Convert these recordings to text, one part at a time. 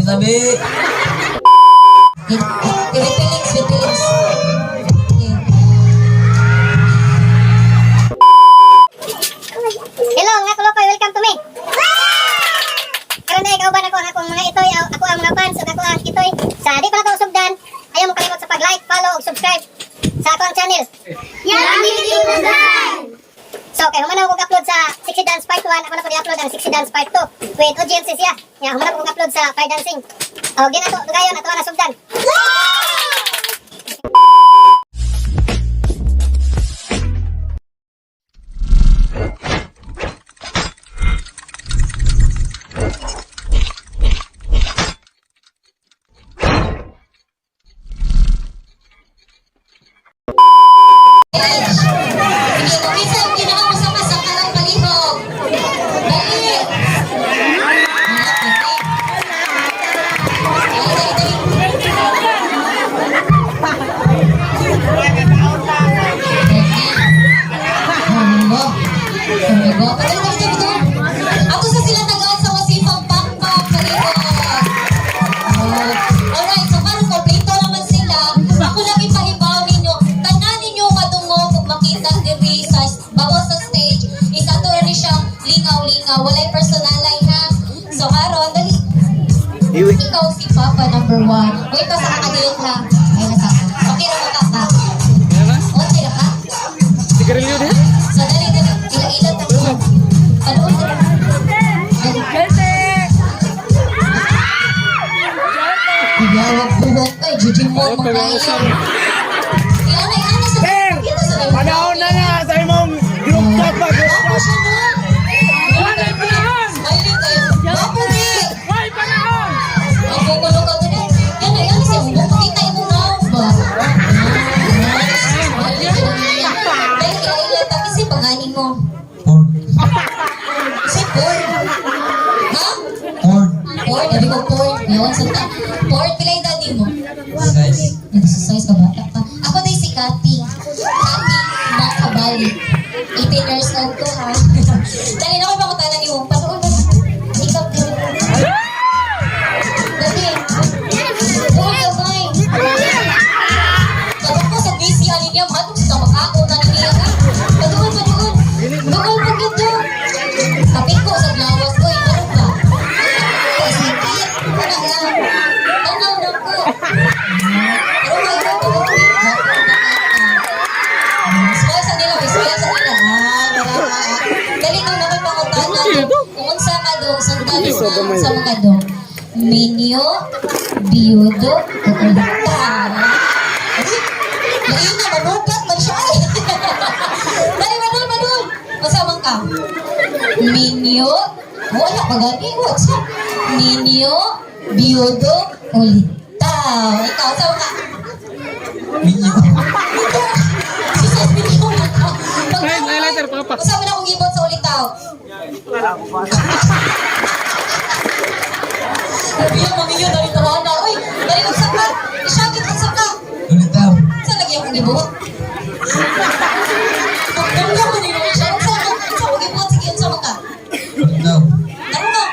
Labi. Okay, with feelings, with feelings. Okay. Hello, nga kulokoy, welcome to me. Karon ay kauban ako ang akong mga itoy, ako ang mga fans ug ako ang itoy. Sa di pa na to sugdan, ayaw mo kalimot sa pag-like, follow ug subscribe sa ako ang channel. So, kay human ako upload sa Sexy Dance Part 1, ako na po i-upload ang Sexy Dance Part 2 with audiences siya. Ya, human ako upload sa fire dancing. O, gina to, dugayon ato na sugdan. Sige, kung kinsa ang kinakausap sa karang palihog. Dali! Ah, okay. Dali, dali, dali. Ano? Oh my God. Dali, dali, dali, dali. Ako sa sila tagaan sa wasipang pakpak. Palihog. Oh. Alright, so karon kompleto naman sila. Ako lang ipahibaw ninyo. Tanan ninyo madungog kung makita diri sa bawas sa stage. Isa to ni siyang lingaw-lingaw. Walay personalay ha. So karon dali. Ikaw si Papa number one. Wait pa sa kakadilot ha. Ay, nasa ka. Okay ra mo kaka. Okay ra ka? Sigarilyo din? So dali, dali. Ila-ila ta ko. Panuod. Dali. Iyawag buhok kay Jujimon mo kayo. Iana, iana sa Sir! Kita sa Panahon na na sa imong group chat ba? Group Ako chat. siya no. Walay panahon! Smiling kayo. Wapo di. Why panahon? Ang kukulo ka ganun. Yan na, yan siya. Makita mo now ba? Smiling ka na niya. Dahil ila-ila ta kasi pangani mo. Porn. Si porn. Ha? Porn. Porn? Sabi ko porn. Yun, sa ta. Porn, pila yung daddy mo? Size. Nag-exercise ka bata pa. Ako day si Cathy. Cathy Makabali. 18 years old ko ha. Dali na ako pangutana ni mo. Pasuol ba? Ikaw din. Dali. Huwag kamay. Kapag ko sa busy ani niya, matong sa makako na niya. Paduol, paduol. Duol pa gyud do. Kapit ko sa lawas ko, ano ba? Sakit. Wala lang. Tanaw na ko. Pero may iba pa ba? Smile sa nila, smile sa nila. Ah, wala ka. Dali kang nakoy pangutana. Kung unsa ka dong, sundan sa unsa mo ka dong. Minyo, biyudo, kukulta. Lain na, manugat man siya. Ay. Dali, manul, manul. Unsa man ka? Minyo, wala pa gani, what's up? Minyo, biyudo, ulitaw. Ikaw, unsa man ka? Minyo. Jesus, minyo na ka. Pag- Ay, ay, letter, papa. Unsa man akong gibot sa ulitaw? Sabi niya, maminyo, dali tawa na. Uy, dali unsa ka? Isakit, unsa ka? Ulitaw. Unsa lagi akong gibot? Pagdamdam ko nila siya. Unsa ka? Unsa akong gibot? Sige, unsa man ka? Ulitaw. Ano ka?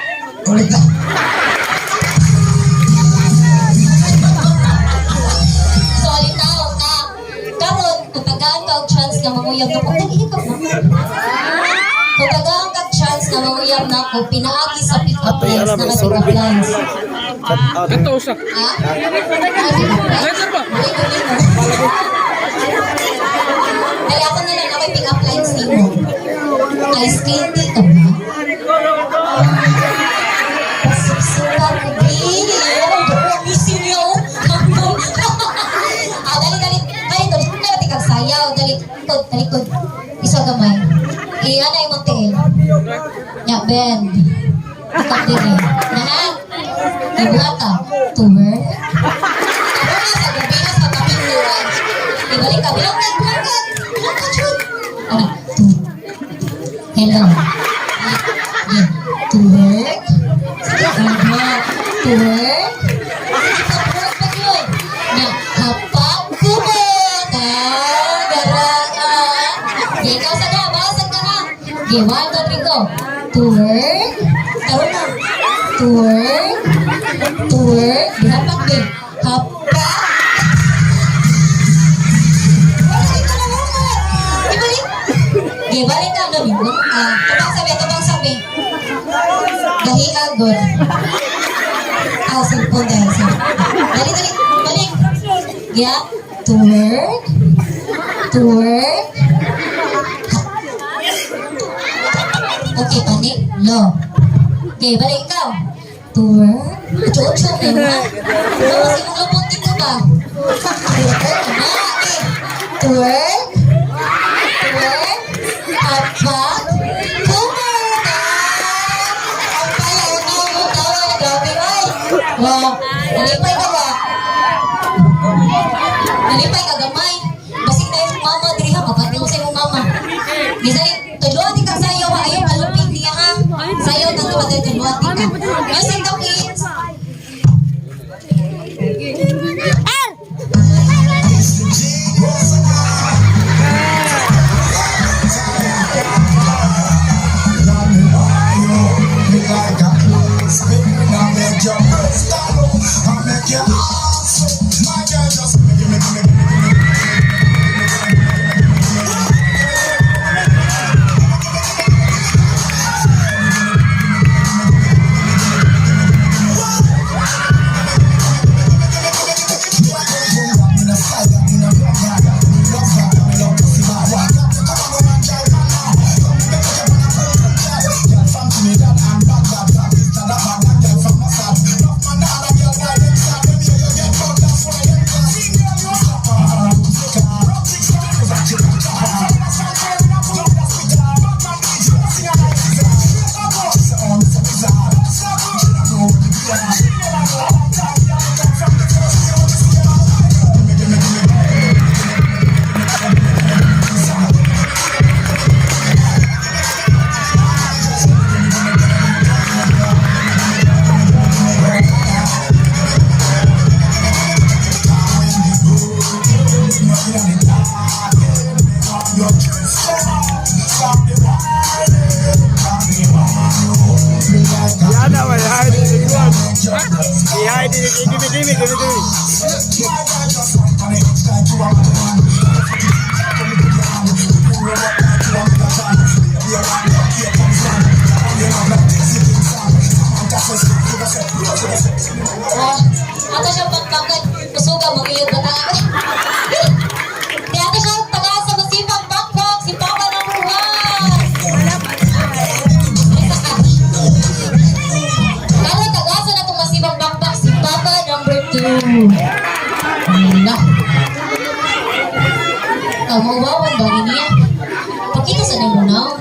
Ulitaw. So, alitaw ka. Karon, kung tagaan ka og chance nga manguyab na ko, dali ka mo. Kung tagaan ka og chance nga manguyab na ko, pinaagi sa pick-up lines na nga pick-up lines. Ito usa. Ha? Ay, pick-up lines? Letter ba? Ay, gawin mo. Ay, ako na lang, ako'y pick-up lines nimo. Ice candy ka ba? Pasipsipa ko, babe. Ang misin niyo. Ah, dali, dali. Dali, dali. Dali, kag sayaw. Dali, likod, talikod. Isa gamay. Iyan ay imong tiil. Ya, bend. Ikap din eh. Na, ibuhat ka. To work. Ano sa gabi na sa kapintuan. Ibalik ka. Bilang ka, bilang ka. Bilang ka, Chud. Ano? To. Hello. Yeah. To work. Sige, work. To work. Sige, pa-work pa yun. Na, hapak kumot. Ah, gara, ah. Okay, ikaw sa na. Bawasan ka na. Okay, one, two, three, go. To work. Taro na. Twerk. Twerk. Hapak din. Hapak. Wala ito na mo. Ibalik. Okay, balik ka. Ano, lingkod ka. Tubang sabi, tubang sabi. Dahi agod. Ah, cellphone dahil. Dali, dali. Balik. Yeah. Twerk. Twerk. Okay, panik. No. Okay, balik ikaw. Twerk. Ocho-ocho na yun, ha? Ikaw, kasi mong lupot dito ba? Twerk. Na, okay. Twerk. Twerk. Apak. Kumata. Ang pala, ang tawa na grabe, ay. Wow. Nalipay ka ba? Nalipay ka gamay. Basig na yung mama diri ha, mabati ko sa imong mama. Gisay, tuluan di ka sayo ha, ayaw malupig niya ha. Sayo na to dahil tuluan di ka. Music daw kids. R! Yana, may hide in the one. He hide in the give me, give me, give me, give me. Oh, ato siyang pagpangkat. Kusuga, mangilid ba tayo? Di ato siyang taga sa masipang bakbak, si Papa number 1. Karon tagasa na itong masipang bakbak, si Papa number 2. Wala. Kawawawan ba ni niya? Pakita sa nimo now.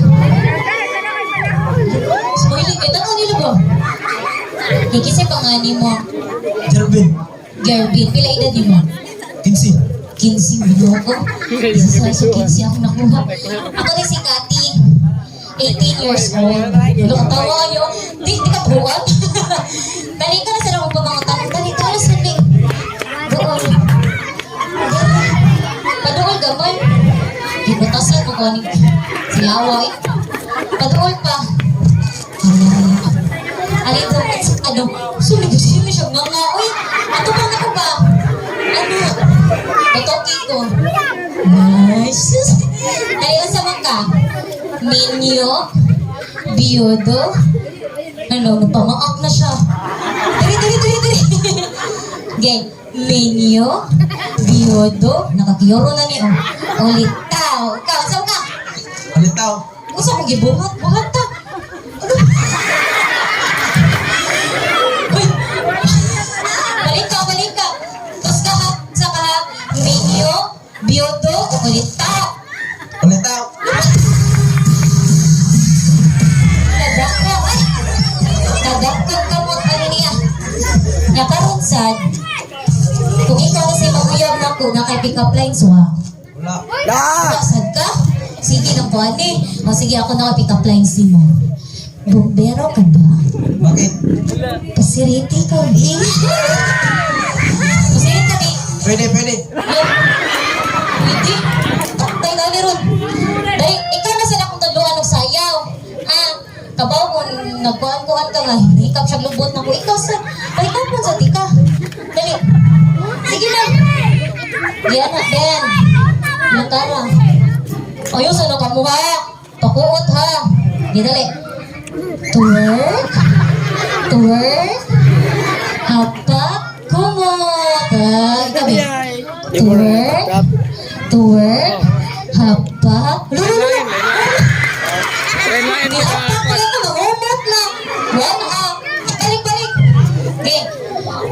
Smiling kay tanaw nila ba? Kikisay pa nga nimo. Jervin. Gervin, pila edad nimo? 15. 15, bilo ko. Sa so 15 ako nakuha. Ako rin si Cathy, 18 years old. Lo, tawa kayo. Di, di ka tuwan. Dali ka na sa akong pamangutan. Dali ka na sa ning. Doon. Paduol gamay. Di butasan mo ko ni si Awa eh. Paduol pa. Alin to, ano, sulit siya siya mga, uy, ato pa na ko ba? Ano, Totoki ko. Nice. Dali unsa man ka? Minyo, biyudo, ano, nagpamaak na siya. Dali, dali, dali, dali. Okay, minyo, biyudo, nakakiyoro na ni, oh. Ulitaw, ikaw, unsa man ka? Alitaw. Unsa mong gibuhat? Buhat ta. Ano? Uy! Balik ka, balik ka. Tapos ka ha, sa ka, minyo, biyudo, o ulitaw. Alitaw. Kadakang, ay! Kadakang kamot, ano niya? Nya karon sad, kung ikaw kasi maguyab na ko, na kay pick up lines, wa. Wala. La! Wala, sad ka? Sige lang po, ani. O sige, ako na pick up lines nimo. Bumbero ka ba? Bakit? Pasiriti ka, eh. Pasiriti ka, eh. Pwede, pwede. Hindi. Taktay na ni Ron. Dahil, ikaw na sila akong tadluan og sayaw. Ah, Kabaw kung nagkuhan-kuhan ka nga, hikap siya lubot na ko. Ikaw sa, pahikapon sa tika. Dali. Sige na. Diyan na, Ben. Langkara. Ayun, sa nakamuha. Pakuot ha. Di dali. Twerk. Twerk. Hapak. Kumot. Ah, ikaw eh. Twerk. Twerk. Hapak. Lulu. Lain-lain Di hapak ko lang. Mangumot lang. One up. Balik, balik. Okay.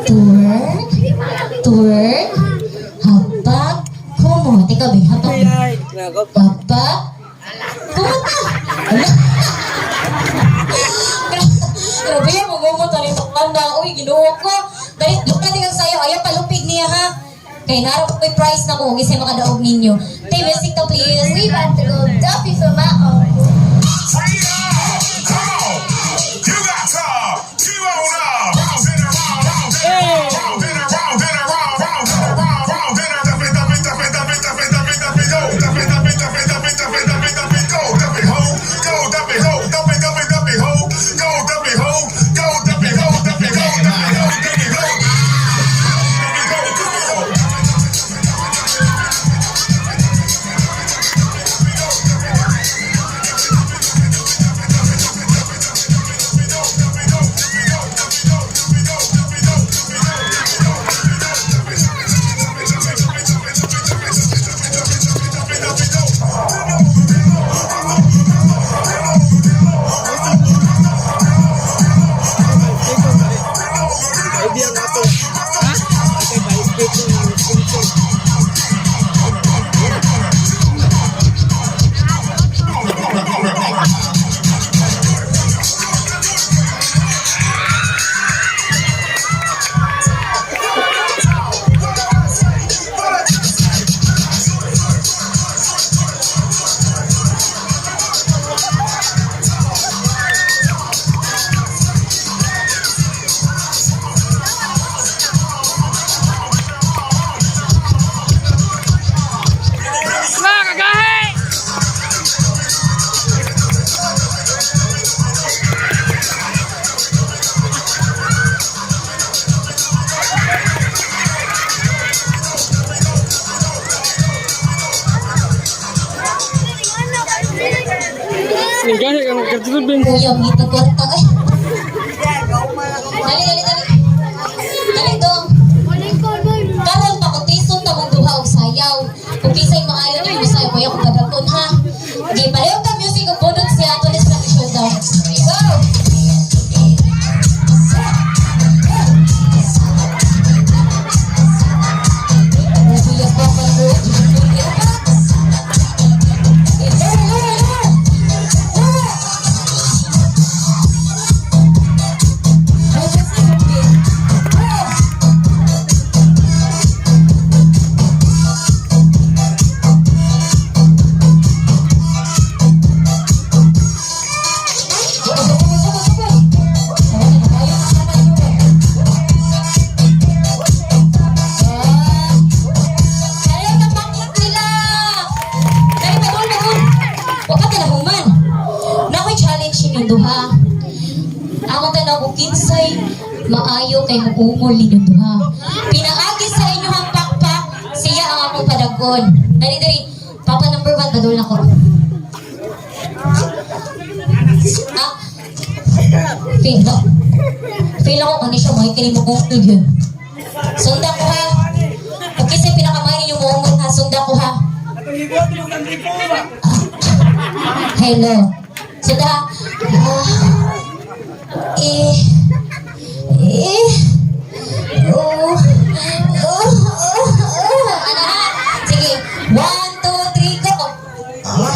Twerk. Twerk. Hapak. Kumot. Ikaw eh. Hapak. Hapak. Kumot na. Ala. Grabe yung mangumot na rin na. Uy, ginoo ko. Dali, lupa din ang sayo. Ayaw palupig niya ha. Kay narap ko may prize na ko. Isay makadaog ninyo. Tay, music to please. We about to go dumpy for my uncle. Freedom! Come on! You got to keep on up. Round and around, round and round, and around, and around, round and around, round and around. Dumpy, dumpy, dumpy, dumpy, dumpy, dumpy, dumpy, go. Dumpy, dumpy, dumpy, dumpy, dumpy, dumpy, dumpy, go. Dumpy, ho, go, dumpy, ho, dumpy, dumpy, dumpy, ho, go, dumpy, ho, go, dumpy, ho, dumpy, go, dumpy, ho, dumpy, go. Dumpy, go, dumpy, go. La, kagahe! Gahe ka nagkatulog din. Kuya, may kwarta ay. Dali, dali, dali. Dali dong. Karon pa kung tison ta mong duha og sayaw. Kung kisay maayo ni mo sayaw kuya kung padakon ha. Di pareho ka music ug budot siya ato ni sa showdown. Go. Kuya pa pa ko. Lower, lower, lower. Lower. Duha. Ako tanaw kung kinsay maayo kay muungol ninyong duha. Pinaagi sa inyo ang pakpak, siya ang akong padagon. Dali dali, papa number 1, badol na ko. Ah, feel no. Feel ako kung siya may kini mo yun. Sunda ko ha. Kung kinsay pinakamay ninyo muungol ha, sunda ko ha. Ah. Hello. Sunda ha. Ah. Eh. Eh. Oh. Oh. Oh. Oh. Ano ha? Sige. 1, 2, 3, go! Ah,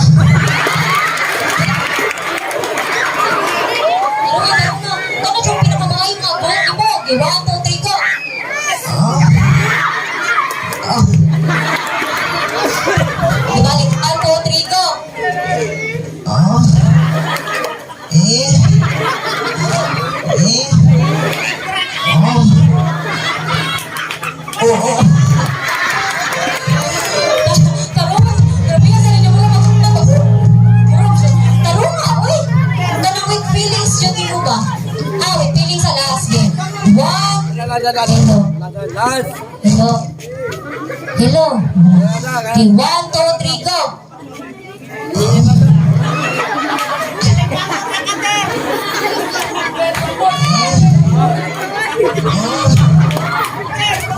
Ano nga, ano nga? Ano yung pinakamaayo nga? Buhat mo. Okay, 1, 2, 3, go! ah. Ah, Ibalik. 1, 2, 3, go! ah. Eh. Eh. Oh. Oh, oh. Tarungan. Grabe yan sila niyo. Mura mag- Tarunga, uy! Kanang weak. One. Hello. Last. Hello. Hello. Okay, one, two, three, go.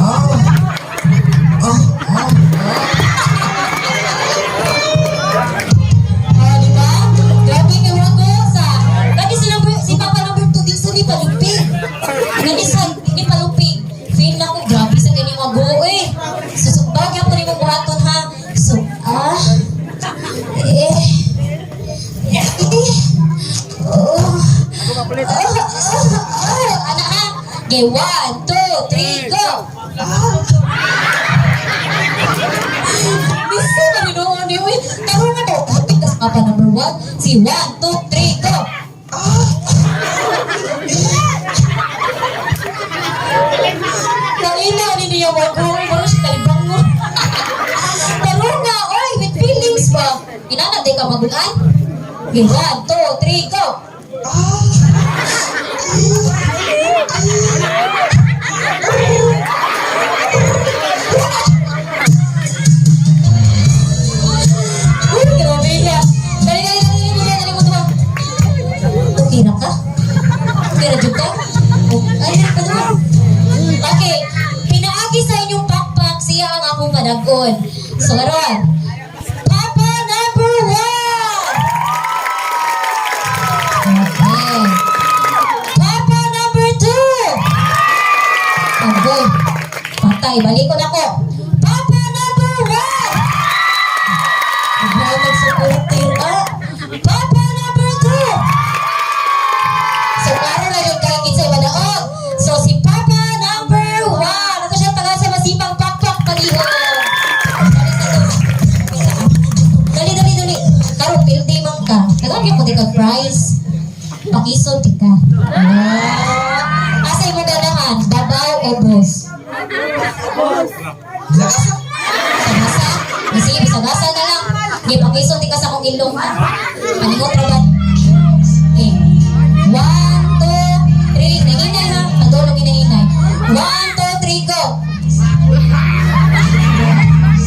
Oh, Oh, di ba? Grabe kay Wago sa. Kani si number si Papa number 2 di sa ni palupig. Kani sa ni palupig. Feel na ko grabe sa kani Wago eh. Susukbag gyapon nimo buhaton ha. So ah eh eh oh. Ah, ah, ah. Ana ha. Okay, one, two, three, go! Bisa na rin noon ni Uy, tarong na daw. Topic tas papa number one. Si one, two, three, go! Naina ni niya wag ko. Maro siya talibang mo. Tarong nga, oy, with feelings ba? Inana, di ka magulan? Okay, one, two, three, go! Uy, grabe niya. Dali, dali, dali, dali, dali, dali mo ito. Okay na ka? Okay na dyan ka? Oh, ay, dali pa naman. Okay, pinaagi sa inyong pakpak, siya ang akong panagon. So, karon, Papa number one! Okay. Papa number two! Okay. Patay, balik ko na ko. Papa number one! Grabe mag-supporter ah. Papa number two! So, klaro na yung kakit sa manaog. So, si Papa number one. Ito siya taga sa masipang pakpak palihog. Dali, dali, dali. Karon, pildi man ka. Dagan yung puti kag prize. Pakisod ka. Ah. Asa imo ganahan? Babaw o boss? Gasa. Sagasa? Ay, sige, sagasa na lang. Hindi, pakisulti ka sa akong ilong, ha? Paningot ra ba? Okay. One, two, three. Nahinay, ha? Padulong hinahinay. One, two, three, go!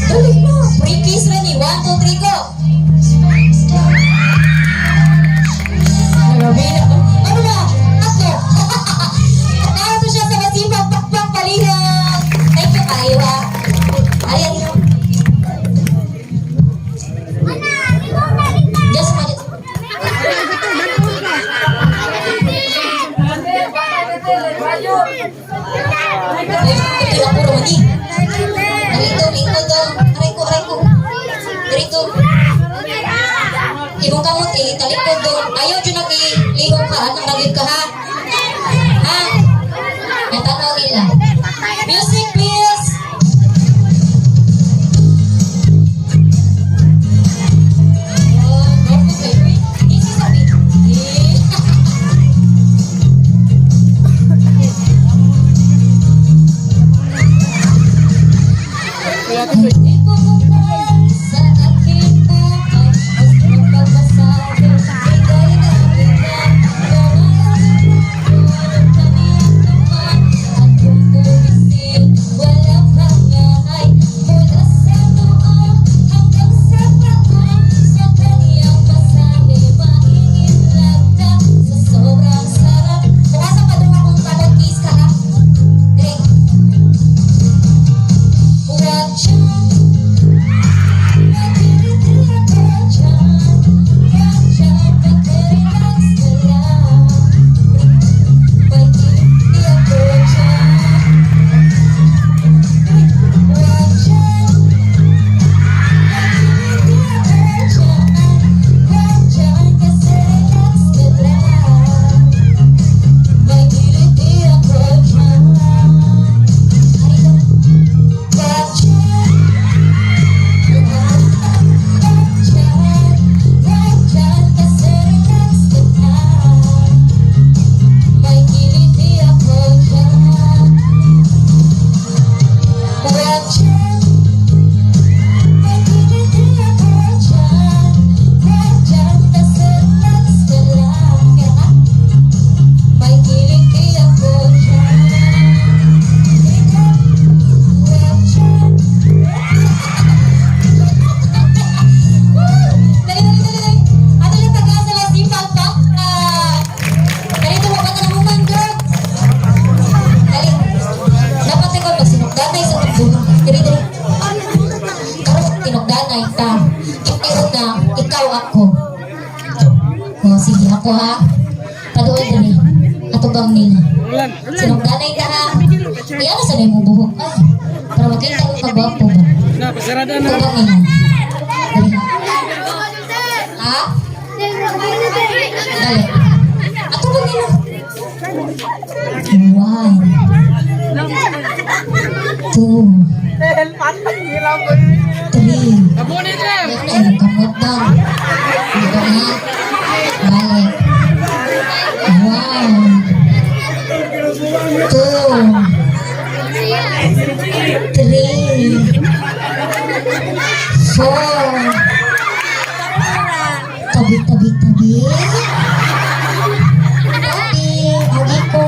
Tuloy mo. Free kiss ra ni. One, two, three, go! Grabe na. Ano ba? Tatlo. Narito siya sa masipag pakpak palihog. Thank you, kayo, ha? Ali, ali. Just a minute. Ay, ito yung puro ni. Dali to, lingkod to. Aray ko, aray ko. Dali to. Imong kamot eh, talikod do. Ayaw dyan nag-lihok ka, anong ragid ka ha? Ha? Natanaw nila. Music please! Oh, go, baby. Easy sabi. Eh. Ipupukol sa aking buhay, mas magpapasabi, ika'y nakita, at kung gumising, Ako ha. Paduol diri. Atubang nila. Sinugdanay ka ha. Iyan na sanay mo buhok. Ay, para makita ko kagwapo ba. Na, pasarada na. Atubang nila. Dali. Ha? Dali. Atubang nila. One. Two. Three. Abunit lang. Ayun na yung kamot doon. Dito na. Balik. One. Two. Three. Four. Tabi, tabi, tabi. Tabi. Agi ko.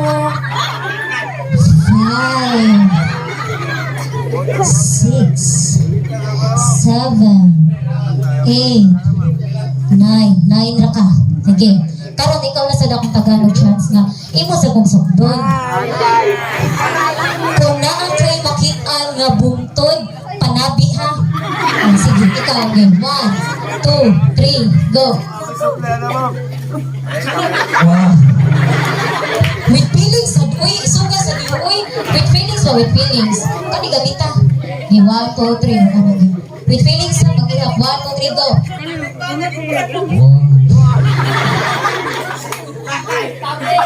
Five. Six. Seven. Eight, nine, nine ra ka. Sige. Karon ikaw na sa dakong Tagalog chance nga imo sa kong sukdon. Kung naa kay makit-an nga bungtod, panabi ha. Ah, sige, ikaw okay. One, two, three, go. Wow. With feelings, sad, uy, isuga sa niyo, uy. With feelings ba, with feelings. Kani gamita. Okay, one, two, three. Ano, okay. With feelings, ha, pag-ihap. One, two, three, go. One.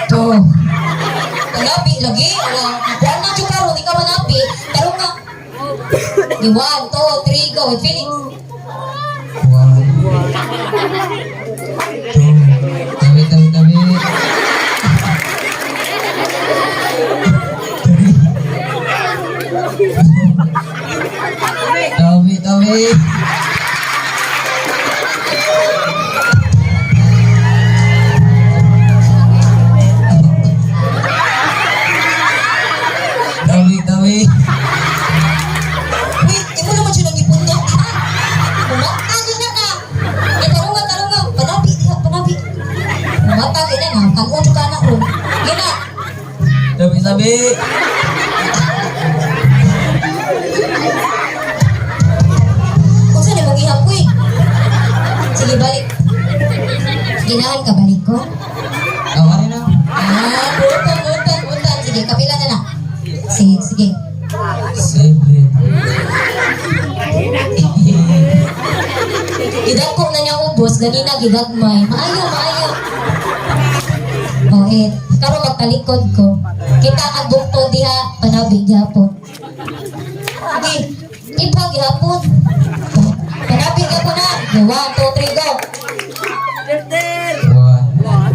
Two. Panabi lagi. Kuan na jud karon ikaw manabi. Tarong nga. Di one, two, three, go. With feelings. One. Two. Tabi, tabi, tabi. Three. Tabi, tabi. Tabi, tabi. Wait, imo naman siya nang ipundok ha. Umatag na ka. Eh, tarong nga, tarong nga. Panabi diha, panabi. Umatag ina na. Kanon jud ka na ron. Gina. Tabi, tabi. Kung saan imong ihap uy. Sige, balik. Ginahan ka balik ko. Awari na. Ah, utan, utan, utan. Sige, kapila na na. Sige, sige. Seven. Eight. Gidagko na niya ubos, ganina gigagmay. Maayo, maayo. Oh, eh, karon magtalikod ko. Kita ang bukto diha, panabi gihapon. Okay, iba gihapon. Panabi gihapon na. Okay, one, two, three, go. One.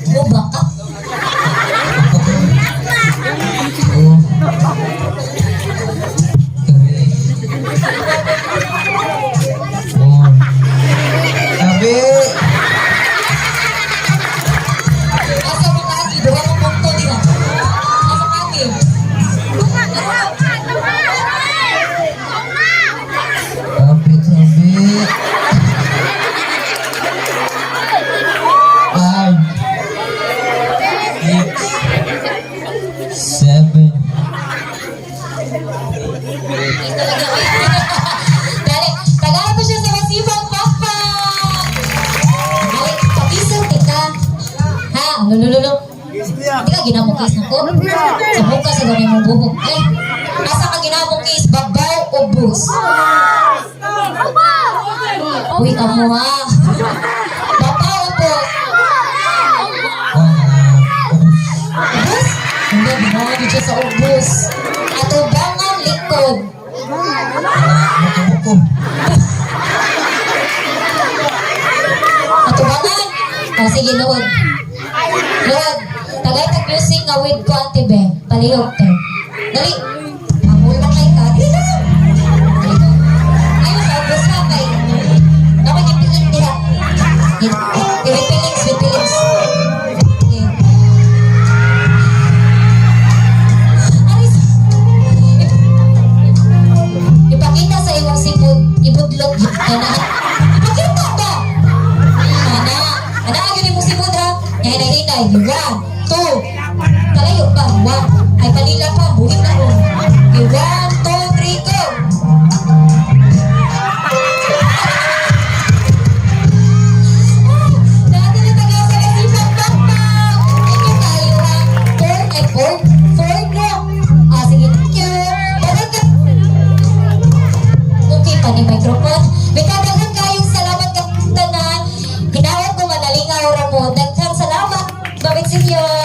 Uba ka. Two. Three. Four. Tabi. Asa mo kaagi? Duha ka bukto diha. Asa kaagi? Tabi, tabi. Five. Six. Seven. Dali, tagalan po siya sa masibang papa. Dali, papisaw kita. Ha, lulululu. Hindi ka ginamukis na ko. Sa buka sa ganyan mong buhok. Eh, asa ka ginamukis? Babaw o bus? Uy, kamo ha. Babaw o bus? One. Ubus? Hindi, ginawa niyo siya sa ubus. Atubangan likod. Buko, buko. Atubangan. O, sige, luod. Luod. Tagay tag music nga with ko, Ate Be. Palihog, te. Dali. Ang ulo kay ka. Dali na. Dali ko. Ayaw sa ubus ha, kay. Naku, gipiin diha. With feelings, with feelings. Okay. Aris. Ipakita sa imong sipod, ibudlot ka na. Ipakita ba? Ana, ana gyud imong sipod ha. Hinay-hinay. One, two. Palayo pa. One. Ay palila pa. Buhit na ko. Okay, one, two, three, go. Ah, dati Daghang salamat, Babit Senior.